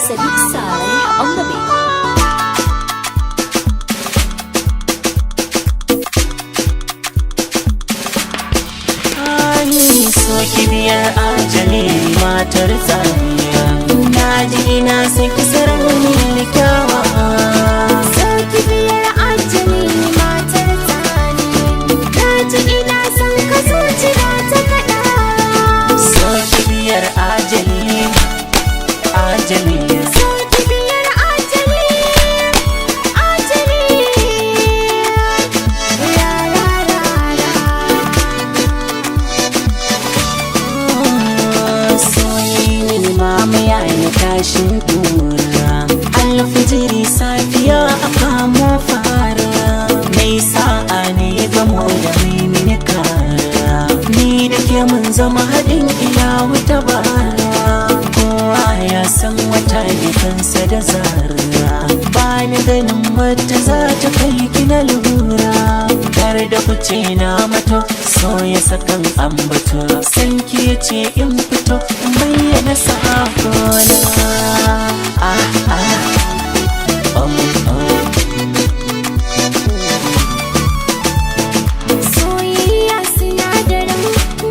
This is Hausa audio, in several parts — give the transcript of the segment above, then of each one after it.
Sadiq Saleh on the beat. Ni so kibiyar ajali, matar tsamiya. Na ji ina saki sarauniyar kyawa. Sauki biyar ajali, matar tsani. Na ji ina son ka, zuciya ta kaɗa. So kibiyar ajali, ajali. Sauki biyar ajali, ajali. La la la la. Soyi mini mamaya na tashin tura. Alfijiri safiya a kamo fara. Mai sa'a ne gamo da mai mini kara. Ni da ke mun zama haɗin ila wuta bara. Kowa ya san wata kansa da zara. Ba ni ganin wata za ta kai ki na lura. Kar da kuce na mato, so ya sakan ambato. San ki ce in fito in bayyana sakona. Ah ah, oh oh. Soyayya sinadarin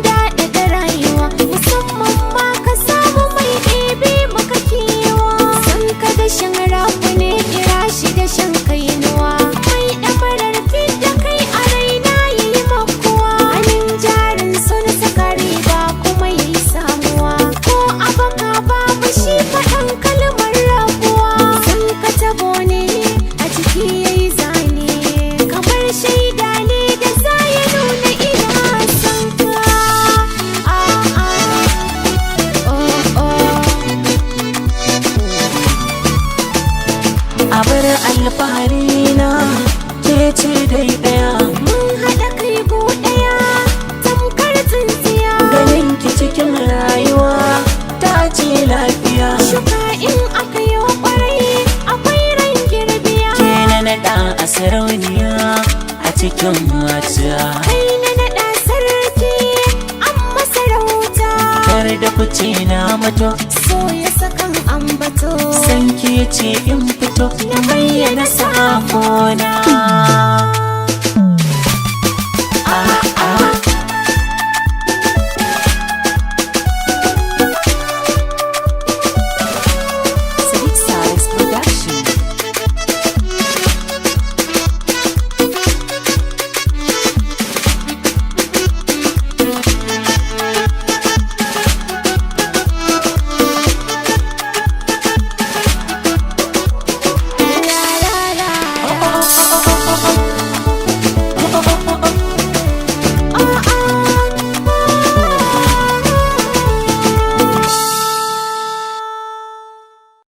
daɗaɗa rayuwa, musamman ma ka samu mai ɗebe maka kewa. San ka da shan rabu ne, kira shi da shan kainuwa. Mai ɗamarar fidda kai a raina ya yi makuwa. Hannun jarin so na saka riba kuma ya yi samuwa. Ko a baka babu shi faɗan kalmar rabuwa. San ka tabo ne a jiki ya yi zane, kamar shaida ne da za ya nuna ina son ka. Ah ah, oh oh. A bar alfahari na, ke ce dai ɗaya. Mun haɗa kai gu ɗaya tamkar tsintsiya. Ganin ki cikin rayuwa ta ce lafiya. Shuka in aka yi ƙwarai akwai ran girbiya. Ke na naɗa a sarauniya a cikin mata. Kai na naɗa sarki an masarauta. Kar da kuce na mato. So ya sakan ambato. San ki ce in fito na bayyana sakona.